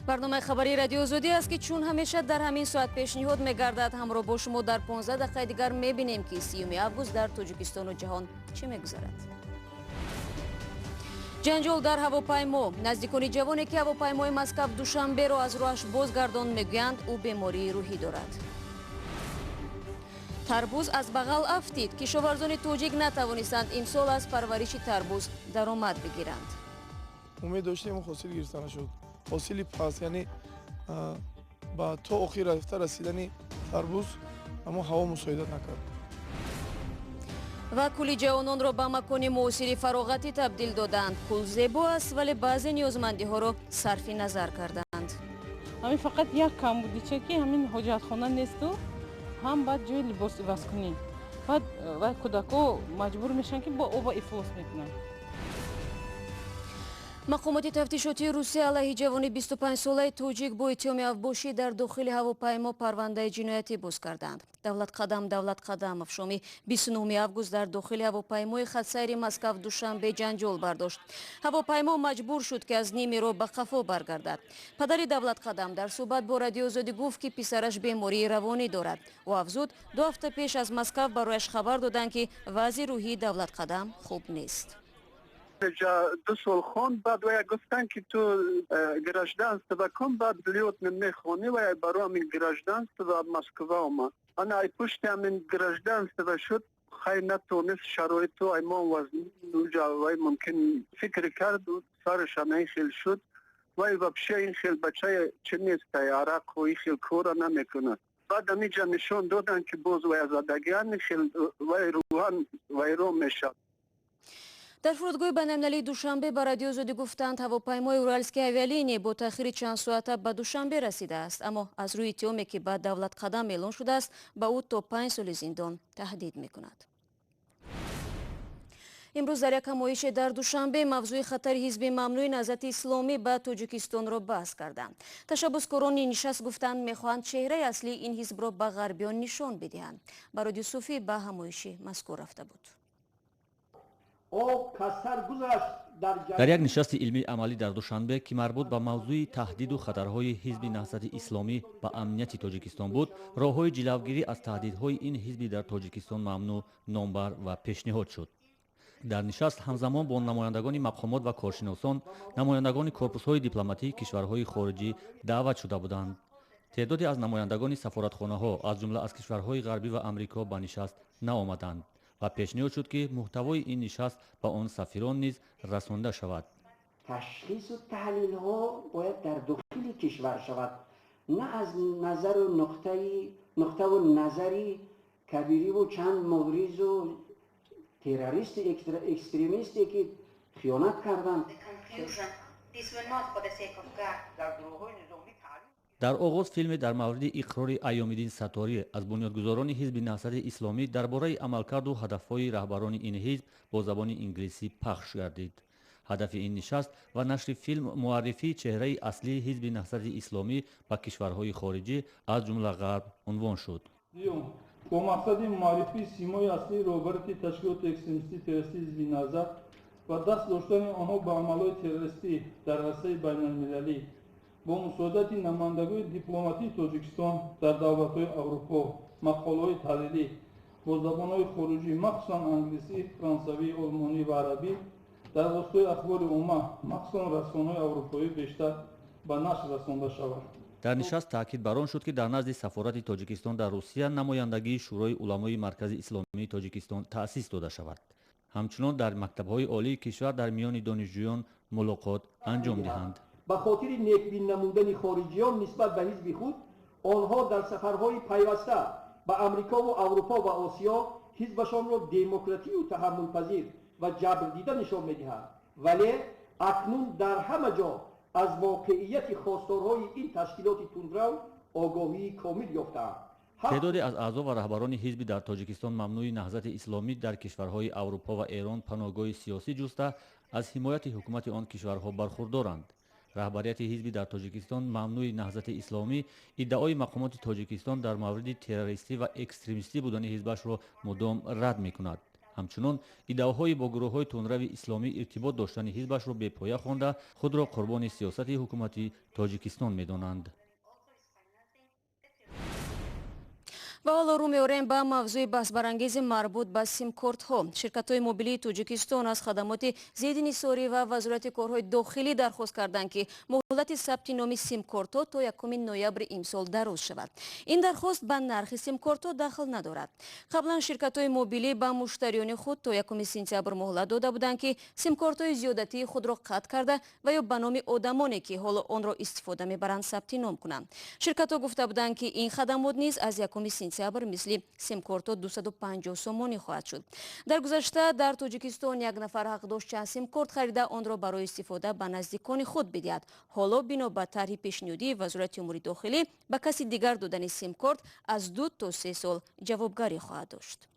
Барномаи хабарии Радиои Озодӣ аст, ки чун ҳамеша дар ҳамин соат пешниҳод мегардад. Ҳамроҳ бо шумо дар 15 дақиқаи дигар мебинем, ки 30 август дар Тоҷикистону ҷаҳон чӣ мегузарад. Ҷанҷол дар ҳавопаймо. Наздикони ҷавоне, ки ҳавопаймои Москав Душанберо аз роҳаш бозгардонд, мегӯянд, ӯ бемории рӯҳӣ дорад. Тарбуз аз бағал афтид. Кишоварзони тоҷик натавонистанд имсол аз парвариши тарбуз даромад бигиранд. Умед доштем, ҳосил гирифта нашуд, ҳосили паст, яъне ба то охир рафта расидани тарбуз, аммо ҳаво мусоидат накард. Ва кӯли ҷавононро ба макони муосири фароғатӣ табдил доданд. Кӯл зебо аст, вале баъзе ниёзмандиҳоро сарфи назар карданд. Ҳамин фақат як камбудича, ки ҳамин ҳоҷатхона несту ҳам баъд ҷои либос ивазкунӣ. Баъд вай кӯдако маҷбур мешаванд, ки бо оба ифлос мекунанд. Мақомоти тафтишотии Русия алайҳи ҷавони 25-солаи тоҷик бо иттиҳоми авбошӣ дар дохили ҳавопаймо парвандаи ҷиноятӣ боз карданд. Давлатқадам Давлатқадамов шоми 29 август дар дохили ҳавопаймои хатсайри Москав Душанбе ҷанҷол бардошт. Ҳавопаймо маҷбур шуд, ки аз ними роҳ ба қафо баргардад. Падари Давлатқадам дар суҳбат бо Радиои Озодӣ гуфт, ки писараш бемории равонӣ дорад. Ӯ афзуд, 2 ҳафта пеш аз Москав барояш хабар доданд, ки вазъи рӯҳии Давлатқадам хуб нест. 2 сол хонд, баъд вая гуфтанд, ки ту гражданство кун, баъд лётный мехонӣ. Вая барои ҳамин гражданство Москва омад. Ана ай пушти ҳамин гражданство шуд, хай натонист шароиту аймон уҷа. Вай мумкин фикр кард, сараш ана ин хел шуд. Вай вообще ин хел бачаи чи нестай, арақу ин хел кора намекунад. Баъд амиҷа нишон доданд, ки боз вая задагиан хел, вай рӯҳан вайрон мешавад. Дар фурудгоҳи байналмилалии Душанбе ба Радиои Озодӣ гуфтанд, ҳавопаймои Уральские авиалинии бо таъхири чанд соата ба Душанбе расидааст, аммо аз рӯи иттиҳоме, ки ба Давлатқадам эълон шудааст, ба ӯ то 5 соли зиндон таҳдид мекунад. Имрӯз дар як ҳамоише дар Душанбе мавзӯи хатари ҳизби мамнӯи Наҳзати Исломӣ ба Тоҷикистонро баҳс карданд. Ташаббускорони нишаст гуфтанд, мехоҳанд чеҳраи аслии ин ҳизбро ба ғарбиён нишон бидиҳанд. Барод Юсуфӣ ба ҳамоиши мазкур рафта буд. Дар як нишасти илмии амалӣ дар Душанбе, ки марбут ба мавзӯи таҳдиду хатарҳои ҳизби Наҳзати Исломӣ ба амнияти Тоҷикистон буд, роҳҳои ҷилавгирӣ аз таҳдидҳои ин ҳизби дар Тоҷикистон мамнӯъ номбар ва пешниҳод шуд. Дар нишаст ҳамзамон бо намояндагони мақомот ва коршиносон намояндагони корпусҳои дипломатии кишварҳои хориҷӣ даъват шуда буданд. Теъдоде аз намояндагони сафоратхонаҳо, аз ҷумла аз кишварҳои ғарбӣ ва Амрико, ба нишаст наомаданд ва пешниҳод шуд, ки муҳтавои ин нишаст ба он сафирон низ расонда шавад. Ташхису таҳлилҳо бояд дар дохили кишвар шавад, на аз назару нуқтаву назари кабириву чанд муғризу террористу экстремисте, ки хиёнат карданд. Дар оғоз филме дар мавриди иқрори Айёмиддин Сатторӣ, аз бунёдгузорони ҳизби Наҳзати Исломӣ, дар бораи амалкарду ҳадафҳои раҳбарони ин ҳизб бо забони инглисӣ пахш гардид. Ҳадафи ин нишаст ва нашри филм муаррифии чеҳраи аслии ҳизби Наҳзати Исломӣ ба кишварҳои хориҷӣ, аз ҷумла Ғарб, унвон шуд. Бо мақсади муаррифии симои аслии роҳбарияти ташкилоти экстремистии террористии ҳизби Наҳзат ва даст доштани онҳо ба амалҳои террористӣ дар арсаи байналмилалӣ, бо мусоидати намояндагони дипломатии Тоҷикистон дар давлатҳои Аврупо мақолаҳои таҳлилӣ бо забонҳои хориҷӣ, махсусан англисӣ, франсавӣ, олмонӣ ва арабӣ, дар воситаи ахбори омма, махсусан расонаҳои аврупоӣ, бештар ба нашр расонда шавад. Дар нишаст таъкид бар он шуд, ки дар назди сафорати Тоҷикистон дар Русия намояндагии Шӯрои уламои Маркази Исломии Тоҷикистон таъсис дода шавад. Ҳамчунон дар мактабҳои олии кишвар дар миёни донишҷӯён мулоқот анҷом диҳанд. Ба хотири некбин намудани хориҷиён нисбат ба ҳизби худ, онҳо дар сафарҳои пайваста ба Амрикову Аврупо ва Осиё ҳизбашонро демократию таҳаммулпазир ва ҷабрдида нишон медиҳанд, вале акнун дар ҳама ҷо аз воқеияти хосторҳои ин ташкилоти тундрав огоҳии комил ёфтаанд. Теъдоде аз аъзо ва раҳбарони ҳизби дар Тоҷикистон мамнӯи Наҳзати Исломӣ дар кишварҳои Аврупо ва Эрон паноҳгоҳи сиёсӣ ҷуста, аз ҳимояти ҳукумати он кишварҳо бархурдоранд. Раҳбарияти ҳизби дар Тоҷикистон мамнӯи Наҳзати Исломӣ иддаои мақомоти Тоҷикистон дар мавриди террористӣ ва экстремистӣ будани ҳизбашро мудом рад мекунад. Ҳамчунон иддаоҳои бо гурӯҳҳои тундрави исломӣ иртибот доштани ҳизбашро бепоя хонда, худро қурбони сиёсати ҳукумати Тоҷикистон медонанд. Ва ҳоло рӯ меорем ба мавзӯи баҳсбарангези марбут ба симкортҳо. Ширкатҳои мобилии Тоҷикистон аз хадамоти зидди нисорӣ ва Вазорати корҳои дохилӣ дархост карданд, ки муҳлати сабти номи симкортҳо то 1 ноябри имсол дароз шавад. Ин дархост ба нархи симкортҳо дахл надорад. Қаблан ширкатҳои мобилӣ ба муштариёни худ то 1 сентябр муҳлат дода буданд, ки симкортҳои зиёдатии худро қатъ карда ва ё ба номи одамоне, ки ҳоло онро истифода мебаранд, сабти ном кунанд. Ширкатҳо гуфта буданд, ки ин хадамот низ аз 1 сентябр мисли симкортҳо 250 сомонӣ хоҳад шуд. Дар гузашта дар Тоҷикистон як нафар ҳақ дошт чанд симкорт харида онро барои истифода ба наздикони худ бидиҳад. Ҳоло бино ба тарҳи пешниҳодии Вазорати умури дохилӣ ба каси дигар додани симкорт аз 2 то 3 сол ҷавобгарӣ хоҳад дошт.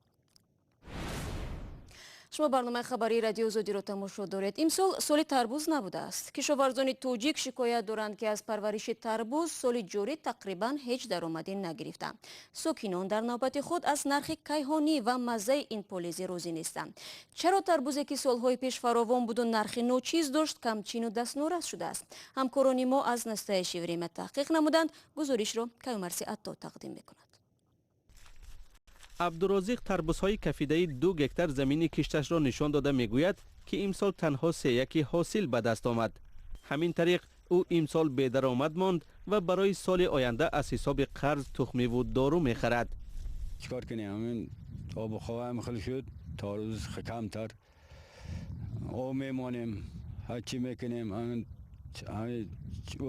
Шумо барномаи хабарии Радиои Озодиро тамошо доред. Имсол соли тарбуз набудааст. Кишоварзони тоҷик шикоят доранд, ки аз парвариши тарбуз соли ҷорӣ тақрибан ҳеҷ даромадӣ нагирифтанд. Сокинон дар навбати худ аз нархи кайҳонӣ ва маззаи ин полези розӣ нестанд. Чаро тарбузе, ки солҳои пеш фаровон буду нархи ночиз дошт, камчину дастнорас шудааст? Ҳамкорони мо аз Настоящее время таҳқиқ намуданд. Гузоришро Каюмарси Атто тақдим мекунад. Абдурозиқ тарбузҳои кафидаи 2 гектар замини кишташро нишон дода мегӯяд, ки имсол танҳо 3 ҳосил ба даст омад. Ҳамин тариқ ӯ имсол бедаромад монд ва барои соли оянда аз ҳисоби қарз тухмиву дору мехарад. Чикор кунем? Ҳамин обу ҳавоам хел шуд, тарбуз камтар об мемонем, ҳар чӣ мекунем, ҳамин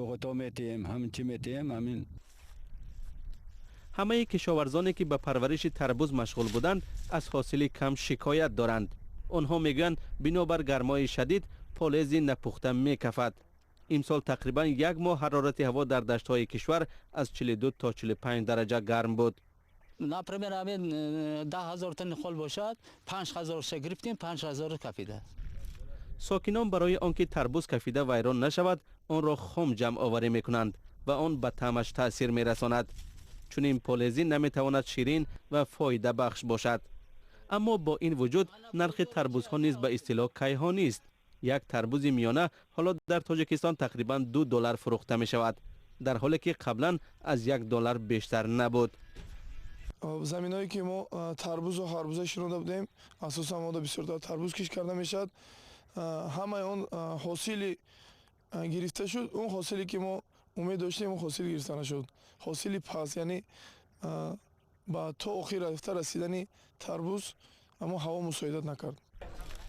оғото метиҳем, ҳамин чӣ метиҳем, ҳамин. Ҳамаи кишоварзоне, ки ба парвариши тарбуз машғул буданд, аз ҳосили кам шикоят доранд. Онҳо мегӯянд, бинобар гармои шадид полези напухта мекафад. Имсол тақрибан як моҳ ҳарорати ҳаво дар даштҳои кишвар аз 42 то 45 дараҷа гарм буд. Например, ҳамин 10 000 тонна хол бошад, 5 000 гирифтем, 5 000 кафида. Сокинон барои он ки тарбуз кафида вайрон нашавад, онро хом ҷамъоварӣ мекунанд ва он ба таъмаш таъсир мерасонад. Чунин полезин наметавонад ширин ва фоидабахш бошад. Аммо бо ин вуҷуд нархи тарбузҳо низ ба истилоҳ кайҳонист. Як тарбузи миёна ҳоло дар Тоҷикистон тақрибан 2 доллар фурӯхта мешавад, дар ҳоле ки қаблан аз 1 доллар бештар набуд. Заминҳое ки мо тарбузу харбуза шинонда будем, асосан мо бисёртар тарбуз кишт карда мешавад. Ҳамаи он ҳосили гирифта шуд, он ҳосиле ки мо умед доштем, он ҳосил гирифта нашуд. Ҳосили паст, яъне ба то охир рафта расидани тарбуз аммо ҳаво мусоидат накард.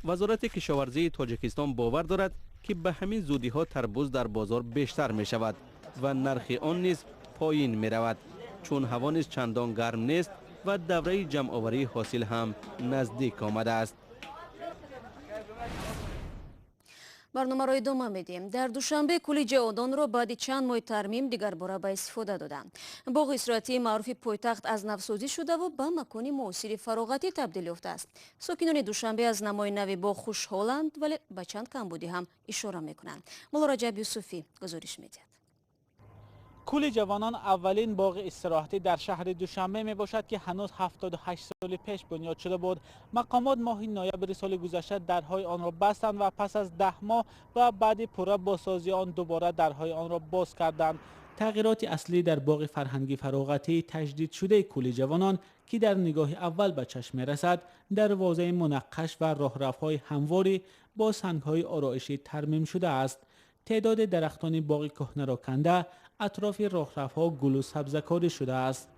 Вазорати кишоварзии Тоҷикистон бовар дорад, ки ба ҳамин зудиҳо тарбуз дар бозор бештар мешавад ва нархи он низ поин меравад, чун ҳаво низ чандон гарм нест ва давраи ҷамъоварии ҳосил ҳам наздик омадааст. Барномаро идома медиҳем. Дар Душанбе кӯли ҷавононро баъди чанд моҳи тармим дигарбора ба истифода доданд. Боғи истироҳатии маъруфи пойтахт аз навсозӣ шудаву ба макони муосири фароғатӣ табдил ёфтааст. Сокинони Душанбе аз намои нави боғ хушҳоланд, вале ба чанд камбудӣ ҳам ишора мекунанд. Муллораҷаб Юсуфӣ гузориш медиҳад. Кӯли ҷавонон аввалин боғи истироҳатӣ дар шаҳри Душанбе мебошад, ки ҳанӯз 78 соли пеш бунёд шуда буд. Мақомот моҳи ноябри соли гузашта дарҳои онро бастанд ва пас аз 10 моҳ ва баъди пурра бозсозии он дубора дарҳои онро боз карданд. Тағйироти аслӣ дар боғи фарҳанги фароғатии таҷдидшудаи кӯли ҷавонон, ки дар нигоҳи аввал ба чашм мерасад, дарвозаи мунаққаш ва роҳравҳои ҳамворӣ бо сангҳои ороишӣ тармим шудааст. Теъдоди дарахтони боғи кӯҳнаро канда, атрофи роҳравҳо гулу сабзакорӣ шудааст.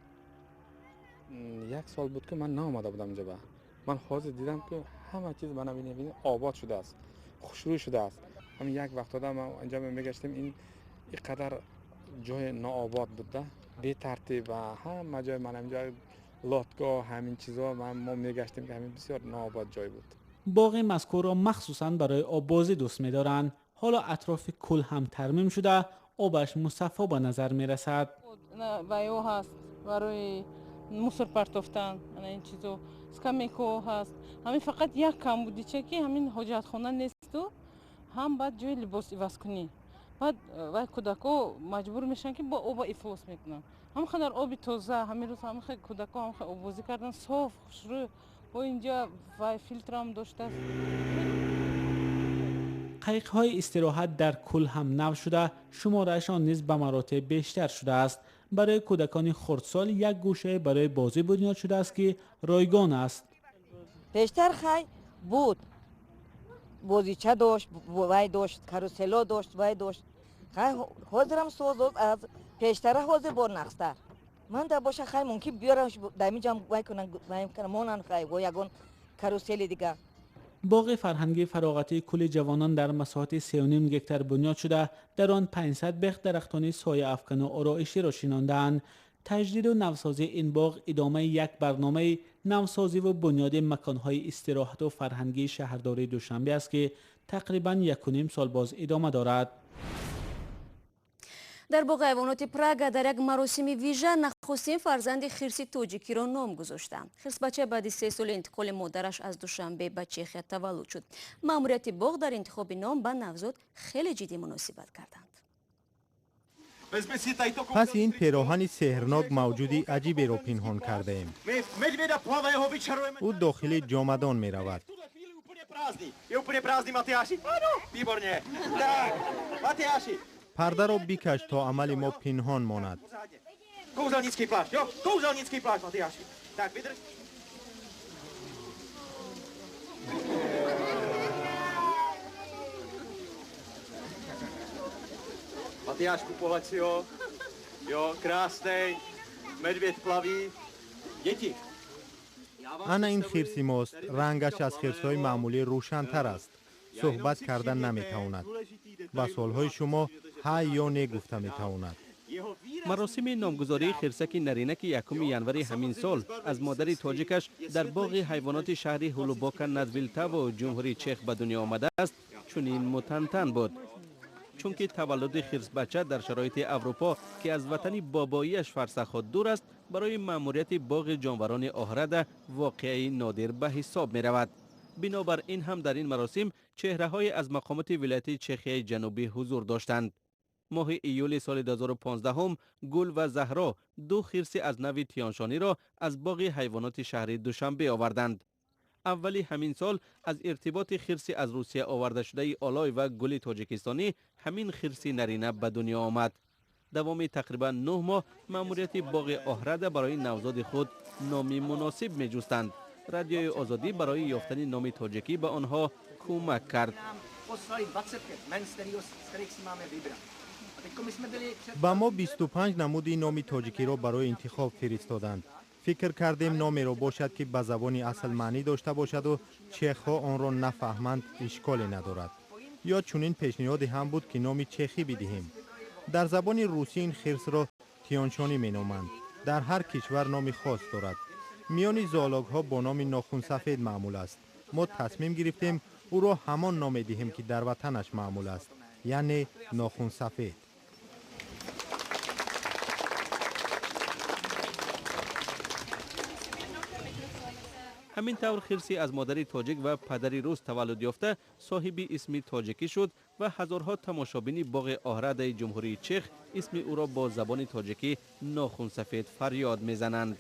Як сол буд, ки ман наомада будам инҷо. Ман ҳозир дидам, ки ҳама чиз ба навин обод шудааст, хушрӯй шудааст. Ҳамин як вақтода ман инҷо мегаштем, ин қадар ҷои нообод буда, бетартиб ва ҳама ҷой, ман инҷо лотгоҳ, ҳамин чизо мо мегаштем, ки ҳамин бисёр нообод ҷой буд. Боғи мазкурро махсусан барои оббозӣ дӯст медоранд. Ҳоло атрофи кӯл ҳам тармим шуда, обаш мусаффо ба назар мерасад. Вайо ҳаст барои мусор партофтан, ин чизо, скамейко ҳаст. Ҳамин фақат як камбудича, ки ҳамин ҳоҷатхона несту ҳам баъд ҷои либос иваз кунӣ. Баъд вай кӯдако маҷбур мешаванд, ки бо оба ифлос мекунанд. Ҳамин қадар оби тоза, ҳамин рӯз ҳамин кӯдако ҳамин оббозӣ кардан, соф, хушрӯй, Бо инҷа вай филтрам доштааст. Қайиқҳои истироҳат дар кӯл ҳам нав шуда, шумораашон низ ба маротиб бештар шудааст. Барои кӯдакони хурдсол як гӯшае барои бозӣ бунёд шудааст, ки ройгон аст. Пештар хай буд, бозича дошт, вай дошт, карусело дошт, вай дошт. Хай ҳозирам соз аз пештара ҳозир бо нақстар. Ман да боша хай мумкин биёрам дар инҷам вай кунан, вай кунан, монан хай бо ягон карусели дига. Боғи фарҳангии фароғатии кӯли ҷавонон дар масоҳати 3.5 гектар бунёд шуда, дар он 500 бех дарахтони сояафкану ороиширо шинондаанд. Таҷдиду навсозии ин боғ идомаи як барномаи навсозиву бунёди маконҳои истироҳату фарҳангии шаҳрдории Душанбе аст, ки тақрибан 1.5 сол боз идома дорад. Дар боғи ҳайвоноти Прага дар як маросими вижа нахустин фарзанди хирси тоҷикиро ном гузоштанд. Хирсбача баъди 3 соли интиқоли модараш аз Душанбе ба Чехия таваллуд шуд. Маъмурияти боғ дар интихоби ном ба навзод хеле ҷиддӣ муносибат карданд. Пас ин пероҳани сеҳрнок мавҷуди аҷиберо пинҳон кардаем. Ӯ дохили ҷомадон меравад. Пардаро бикаш, то амали мо пинҳон монад. Matyášku, pohlaď si ho. Jo, krásnej. Medvěd plaví. Děti. Ана ин хирси мост. Рангаш аз хирсҳои маъмулӣ рӯшантар аст. Суҳбат карда наметавонад. Ба суолҳои шумо ҳа ё не гуфта метавонад. Маросими номгузории хирсаки нарина, ки 1 январи ҳамин сол аз модари тоҷикаш дар боғи ҳайвоноти шаҳри Ҳулубока над Вилтаво ҷумҳурии Чех ба дунё омадааст, чунин мутантан буд. Чунки таваллуди хирсбача дар шароити Аврупо, ки аз ватани бобоиаш фарсахҳо дур аст, барои маъмурияти боғи ҷонварони Оҳрада воқеаи нодир ба ҳисоб меравад. Бинобар ин ҳам дар ин маросим чеҳраҳое аз мақомоти вилояти Чехияи ҷанубӣ ҳузур доштанд. Моҳи июли соли 2015 Гул ва Заҳро ду хирси аз нави Тиёншониро аз боғи ҳайвоноти шаҳри Душанбе оварданд. Аввали ҳамин сол аз иртиботи хирси аз Русия овардашудаи Олой ва Гули тоҷикистонӣ ҳамин хирси нарина ба дунё омад. Давоми тақрибан 9 моҳ маъмурияти боғи Оҳрада барои навзоди худ номи муносиб меҷустанд. Радиои Озодӣ барои ёфтани номи тоҷикӣ ба онҳо кӯмак кард. Ба мо 25 намуди номи тоҷикиро барои интихоб фиристоданд. Фикр кардем номеро бошад, ки ба забони асл маънӣ дошта бошаду чехҳо онро нафаҳманд, ишколе надорад. Ё чунин пешниҳоде ҳам буд, ки номи чехӣ бидиҳем. Дар забони русӣ ин хирсро тиёншонӣ меноманд. Дар ҳар кишвар номи хос дорад. Миёни зоологҳо бо номи нохунсафед маъмул аст. Мо тасмим гирифтем ӯро ҳамон ном медиҳем, ки дар ватанаш маъмул аст, яъне нохунсафед. Ҳамин тавр хирси аз модари тоҷик ва падари рус таваллуд ёфта соҳиби исми тоҷикӣ шуд ва ҳазорҳо тамошобини боғи Оҳрадаи ҷумҳурии Чех исми ӯро бо забони тоҷикӣ нохунсафед фарёд мезананд.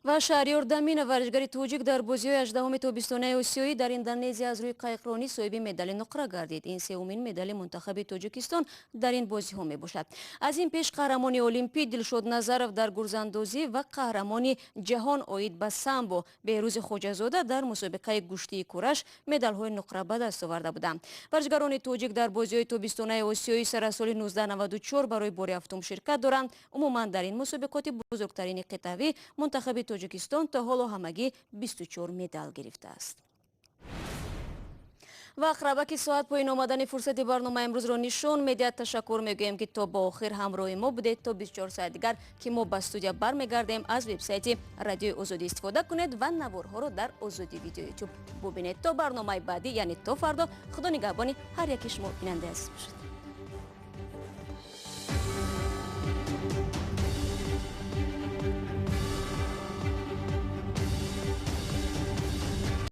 Ва Шаҳриёр Даминов, варзишгари тоҷик, дар бозиҳои 18-уми тобистонаи осиёӣ дар Индонезия аз рӯи қайиқронӣ соҳиби медали нуқра гардид. Ин сеюмин медали мунтахаби Тоҷикистон дар ин бозиҳо мебошад. Аз ин пеш қаҳрамони олимпӣ Дилшод Назаров дар гурзандозӣ ва қаҳрамони ҷаҳон оид ба самбо Беҳрӯзи Хоҷазода дар мусобиқаи гӯштии кураш медалҳои нуқра ба даст оварда буданд. Варзишгарони тоҷик дар бозиҳои тобистонаи осиёӣ сар аз соли 1994 барои бори ҳафтум ширкат доранд. Умуман дар ин мусобиқоти бузургтарини қитъавӣ мунтахаби Тоҷикистон то ҳоло ҳамагӣ 24 медал гирифтааст. Ва ақрабаки соат поин омадани фурсати барнома имрӯзро нишон медиҳад. Ташаккур мегӯем, ки то ба охир ҳамроҳи мо будед. То 24 соат дигар, ки мо ба студия бармегардем, аз вебсайти Радиои Озодӣ истифода кунед ва наворҳоро дар Озодӣ видео ютуб бубинед. То барномаи баъдӣ, яъне то фардо, Худо нигаҳбони ҳар яки шумо бинандаи азиз бошад.